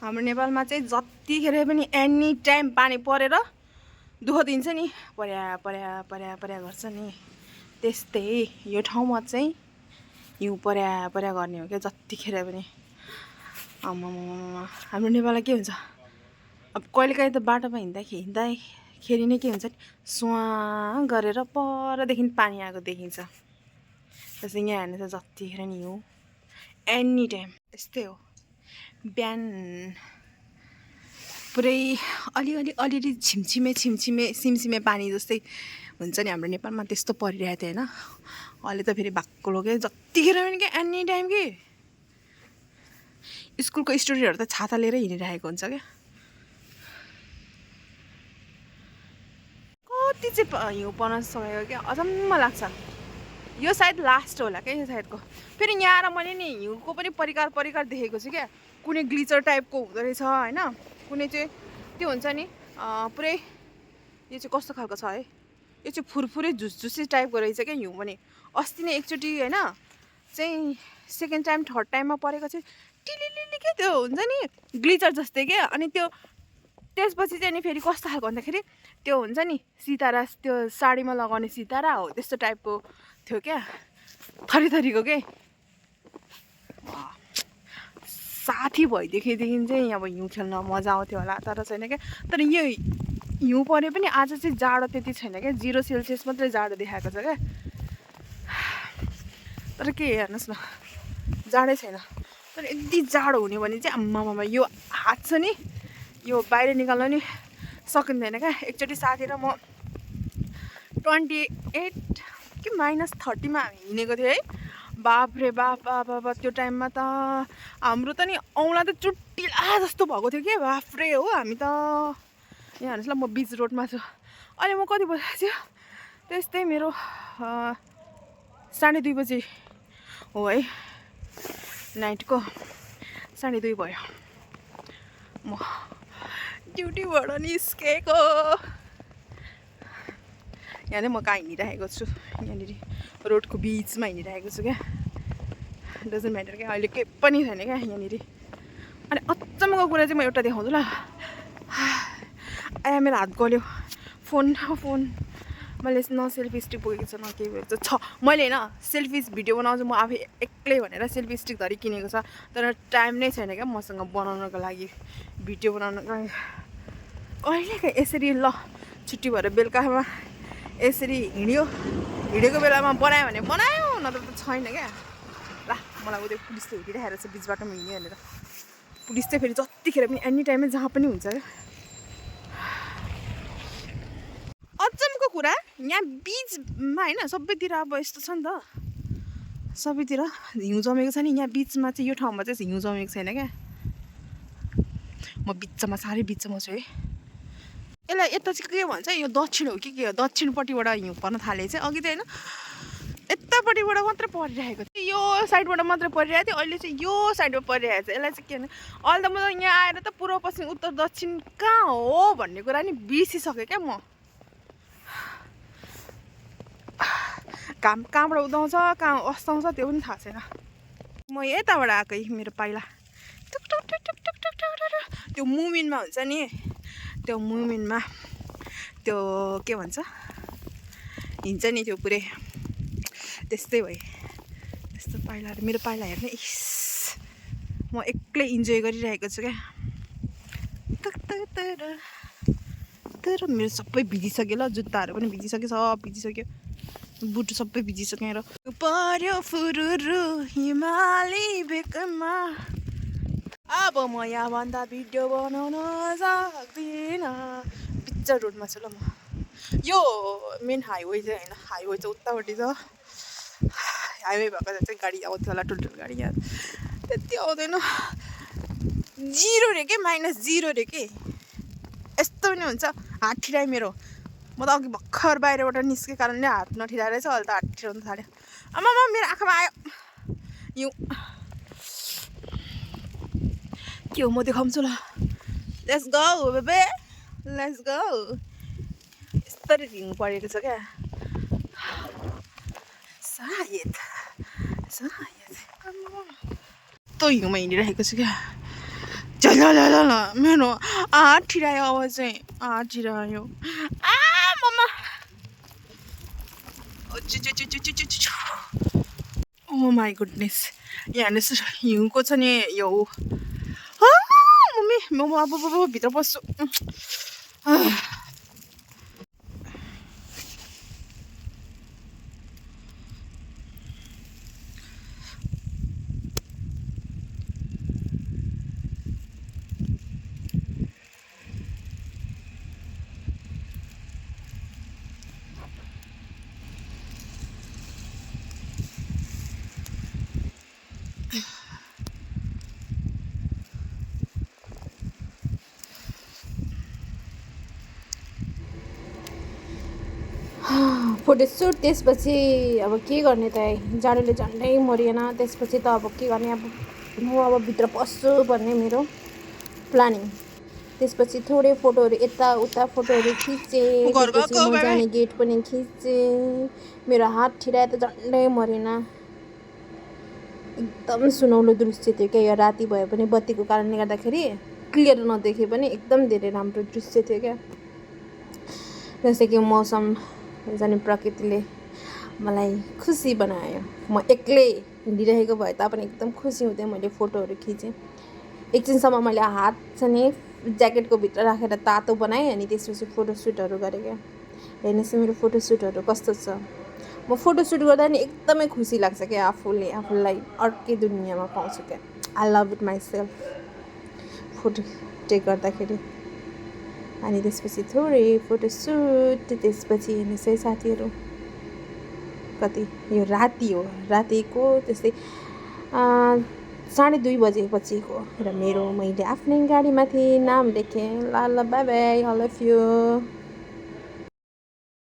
हाम्रो नेपालमा चाहिँ जतिखेर पनि एनी टाइम पानी परेर दुःख दिन्छ नि, पर्या पर्या पर्या पर्या गर्छ नि। त्यस्तै यो ठाउँमा चाहिँ हिउँ पर्या पर्या गर्ने हो क्या जतिखेर पनि। हाम्रो नेपालमा के हुन्छ, अब कहिलेकाहीँ त बाटोमा हिँड्दाखेरि नै के हुन्छ नि, सुवाँ गरेर परदेखि पानी आएको देखिन्छ। जस्तै यहाँ हेर्नु त जतिखेर नि हिउँ एनी टाइम यस्तै हो। बिहान पुरै अलिअलि सिमसिमे पानी जस्तै हुन्छ नि हाम्रो नेपालमा, त्यस्तो परिरहेको थियो होइन। अहिले त फेरि भाक्कुलो के जतिखेर पनि क्या एनी टाइम कि स्कुलको स्टुडेन्टहरू त छाता लिएर हिँडिरहेको हुन्छ क्या। कति चाहिँ हिउँ पर्न सकेको क्या, अचम्म लाग्छ। यो सायद लास्ट होला क्या यो सायदको। फेरि यहाँ आएर मैले नि हिउँको पनि परिकार देखेको छु क्या। कुनै ग्लिचर टाइपको हुँदो रहेछ होइन, कुनै चाहिँ त्यो हुन्छ नि पुरै, यो चाहिँ कस्तो खालको छ है, यो चाहिँ फुरफुरे झुसझुसे टाइपको रहेछ क्या हिउँ पनि। अस्ति नै एकचोटि होइन चाहिँ सेकेन्ड टाइम थर्ड टाइममा परेको चाहिँ टिलिलिली के त्यो हुन्छ नि ग्लिचर जस्तै क्या। अनि त्यो त्यसपछि चाहिँ नि फेरि कस्तो खालको भन्दाखेरि त्यो हुन्छ नि सितारा, त्यो साडीमा लगाउने सितारा हो त्यस्तो टाइपको थियो क्या, थरीको के। साथी भइदेखिदेखि चाहिँ अब हिउँ खेल्न मजा आउँथ्यो होला, तर छैन क्या। तर यो हिउँ परे पनि आज चाहिँ जाडो त्यति छैन क्या, 0 सेल्सियस मात्रै जाडो देखाएको छ क्या। तर के हेर्नुहोस् न, जाडै छैन। तर यति जाडो हुने भने चाहिँ आम्मामा यो हात छ नि यो बाहिर निकाल्न नि सकिँदैन क्या। एकचोटि साथी र म 28 कि -30 मा हामी हिँडेको थियो है। बाप रे बाप बाबा, त्यो टाइममा त हाम्रो त नि औँला त चुट्टिला जस्तो भएको थियो कि बाफ रे हो। हामी त यहाँ हेर्नुहोस् ल, म बिच रोडमा छु। अहिले म कति बजेको थियो, त्यस्तै मेरो 2:30 बजी हो है, नाइटको 2:30 भयो। म ड्युटीबाट निस्केको, यहाँ म कहाँ हिँडिरहेको छु, यहाँनिर रोडको बिचमा हिँडिरहेको छु क्या। डजन्ट म्याटर क्या, अहिले केही पनि छैन क्या यहाँनिर। अनि अचम्मको कुरा चाहिँ म एउटा देखाउँछु ल। आया मेरो हात गल्यो, फोन मैले न सेल्फी स्टिक बोकेको छ न केही छ। मैले होइन सेल्फी भिडियो बनाउँछु म आफै एक्लै भनेर सेल्फी स्टिक धरि किनेको छ, तर टाइम नै छैन क्या मसँग बनाउनको लागि, भिडियो बनाउनको लागि। कहिलेकाहीँ यसरी ल छुट्टी भएर बेलुकामा यसरी हिँडेको बेलामा बनायो भने बनायो, नत्र त छैन क्या। ल मलाई उयो पुलिसले हेरिरहेको छ बिच बाटोमा हिँड्यो भनेर। पुलिस चाहिँ फेरि जतिखेर पनि एनी टाइममै जहाँ पनि हुन्छ क्या। अचम्मको कुरा, यहाँ बिचमा होइन सबैतिर अब यस्तो छ नि त, सबैतिर हिउँ जमेको छ नि, यहाँ बिचमा चाहिँ यो ठाउँमा चाहिँ हिउँ जमेको छैन क्या। म बिचमा साह्रै बिचमा छु है। यसलाई यता चाहिँ के भन्छ, यो दक्षिण हो कि के हो, दक्षिणपट्टिबाट हिउँ पर्न थाले चाहिँ। अघि त होइन यतापट्टिबाट मात्रै परिरहेको थियो, यो साइडबाट मात्रै परिरहेको थियो, अहिले चाहिँ यो साइडमा परिरहेको छ। यसलाई चाहिँ के भने अहिले त म यहाँ आएर त पूर्व पश्चिम उत्तर दक्षिण कहाँ हो भन्ने कुरा नि बिर्सिसकेँ क्या म। घाम कहाँबाट उदाउँछ कहाँ अस्ताउँछ त्यो पनि थाहा छैन। म यताबाट आएको मेरो पाइला त्यो मुमेन्टमा हुन्छ नि, त्यो मुमेन्टमा त्यो के भन्छ हिँड्छ नि त्यो पुरै त्यस्तै भयो। त्यस्तो पाइलाहरू मेरो पाइला हेर्ने, इस म एक्लै इन्जोय गरिरहेको छु क्या। तर मेरो सबै भिजिसक्यो ल, जुत्ताहरू पनि भिजिसक्यो, सब भिजिसक्यो, बुट सबै भिजिसकेँ। र पर्यो फुरुरु हिमाली भेकमा, अब म यहाँभन्दा भिडियो बनाउन सक्दिनँ। पिक्चर रोडमा छु ल म। यो मेन हाइवे चाहिँ होइन, हाइवे चाहिँ उतापट्टि छ। हाइवे भएको चाहिँ गाडी आउँथ्यो होला, ठुल्ठुलो गाडी। यहाँ त्यति आउँदैन, 0 रे के, -0 रे के, यस्तो पनि हुन्छ। हात ठिरायो मेरो, म त अघि भर्खर बाहिरबाट निस्केको कारणले हात नठिराएर चाहिँ अहिले त हात ठिराउनु थाल्यो। आमामा मेरो आँखामा आयो हिउँ। के हो म देखाउँछु ल, लेट्स गो बेबे, लेट्स गो। यस्तरी हिउँ परेको छ क्या, सायद यस्तो हिउँमा हिँडिरहेको छु क्या। झल मेरो हात ठिरायो अब चाहिँ हात ठिरायो मम्मा ओ माई गुडनेस यहाँ हेर्नुहोस् हिउँको छ नि यो मम्मी म अब भित्र बस्छु फोटोसुट त्यसपछि अब के गर्ने त जाडोले झन्डै मरिएन त्यसपछि त अब के गर्ने अब म अब भित्र पस्छु भन्ने मेरो प्लानिङ त्यसपछि थोरै फोटोहरू यताउता फोटोहरू खिचेँ त्यसपछि म जाने गेट पनि खिचेँ मेरो हात ठिराए त झन्डै मरेन एकदम सुनौलो दृश्य थियो क्या यो राति भए पनि बत्तीको कारणले गर्दाखेरि क्लियर नदेखे पनि एकदम धेरै राम्रो दृश्य थियो क्या जस्तै कि मौसम जाने प्रकृतिले मलाई खुसी बनायो म एक्लै हिँडिरहेको भए तापनि एकदम खुसी हुँदै मैले फोटोहरू खिचेँ एकछिनसम्म मैले हात चाहिँ ज्याकेटको भित्र राखेर तातो बनाएँ अनि त्यसपछि फोटोसुटहरू गरेँ क्या हेर्नुहोस् मेरो फोटोसुटहरू कस्तो छ म फोटोसुट गर्दा नि एकदमै खुसी लाग्छ क्या आफूलाई अर्कै दुनियाँमा पाउँछु क्या I love it myself photo take गर्दाखेरि अनि त्यसपछि थोरै फोटोसुट त्यसपछि हेर्नुहोस् है साथीहरू कति यो राति हो रातिको त्यस्तै 2:30 बजेपछिको र मैले आफ्नै गाडीमा थिएँ नाम लेखेँ ल by by I love you